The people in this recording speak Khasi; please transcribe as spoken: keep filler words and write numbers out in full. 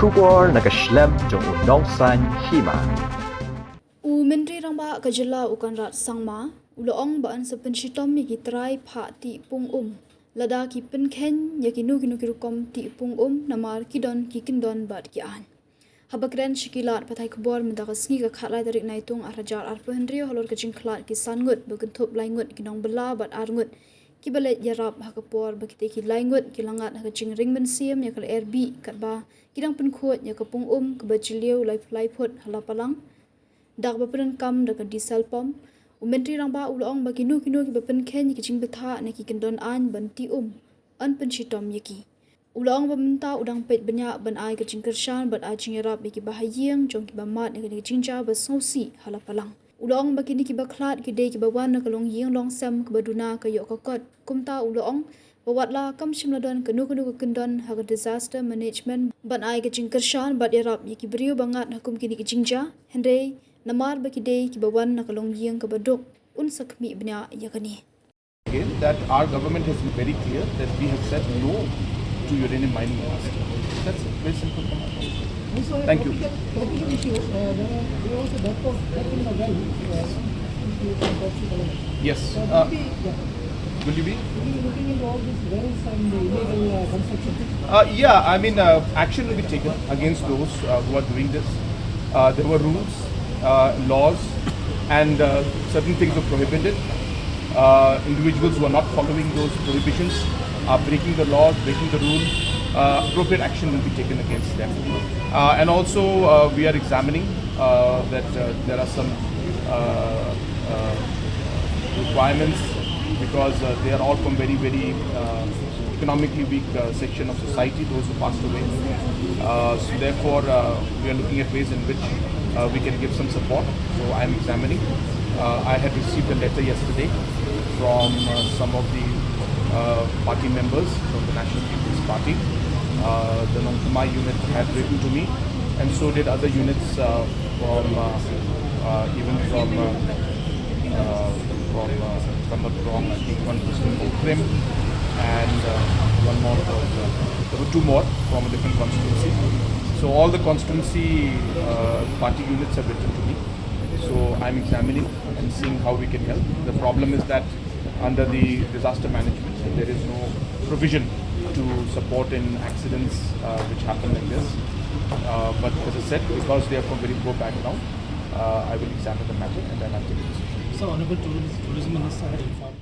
Khubor na ka shlem jong u Nongsaiñ Hima. U Myntri Rangbah ka jylla u Conrad Sangma u la ong ba yn sa pynshitom ïa ki trai phah tih pung um lada ki pynkheiñ ïa kino kino ki rukom tih pung um namar ki don ki kyndon bad ki aiñ. Haba kren sha ki lad pathai khubor mynta ka sngi ka khatlai tarik Naitung arhajar arphew hynriew halor ka jingkhlad ki san ngut ba kynthup lai ngut ki nongbylla bad ar ngut kiba leit ïarap ha ka por ba kitei ki lai ngut ki la ngat ha ka jingring mynsiem ïa ka lyer bih katba ki dang pynkhuid ïa ka pung um kaba jylliew laiphew lai phut ha Lapalang. Da kaba pyndonkam da ka diesel pump, u Myntri Rangbah u la ong ba kino kino kiba pynkheiñ ïa ki jingbthah na ki kyndon aiñ ban tih um, yn pynshitom ïa ki. U la ong ba mynta u dang peit bniah ban ai ka jingkyrshan bad ai jingïarap ïa kiba ha ïing jong kiba mad ïa kane ka jingjia ba sngewsih ha Lapalang. U la ong ba kine kiba khlad ki dei kiba wan na ka longïing longsem kaba duna ka ïoh ka kot. Kumta u la ong ba watla kam shym la don kano kano ka kyndon ha ka disaster management ban ai ka jingkyrshan bad ïarap ïa ki briew ba ngat ha kum kine ki jingjia, hynrei namar ba ki dei kiba wan na ka longïing kaba duk, un sa khmih bniah ïa kane. Again, that our government has been very clear that we have said no to uranium mining in Assam. That's it. Very simple from our point. Thank you. Topical, topical issue. Uh, there are, there was a death of, death in the well. Uh, if you can talk to the... Yes. So, uh, will be, yeah. Will you be? Will you be looking into all these wells and the illegal, uh, construction? Uh, yeah, I mean, uh, action will be taken against those, uh, who are doing this. Uh, there were rules, uh, laws, and, uh, certain things were prohibited. Uh, individuals who are not following those prohibitions are breaking the law, breaking the rule. Uh, appropriate action will be taken against them. Uh, and also, uh, we are examining, uh, that, uh, there are some, uh, uh, requirements because, uh, they are all from very, very, uh, economically weak, uh, section of society, those who passed away. Uh, so therefore, uh, we are looking at ways in which, uh, we can give some support. So I'm examining. Uh, I had received a letter yesterday from, uh, some of the, uh, party members from the National People's Party. Uh, the Nongthymmai unit had written to me, and so did other units, uh, from, uh, uh, even from, uh, uh, from, uh, if I'm not wrong, I think one was from Ukhrul and, uh, one more was, uh, there were two more from a different constituency. So all the constituency, uh, party units have written to me. So I'm examining and seeing how we can help. The problem is that under the disaster management, there is no provision to support in accidents, uh, which happen like this. Uh, but as I said, because they are from very poor background, uh, I will examine the matter and then I'll take a decision. Sir, Honorable Tourism, Tourism Minister had informed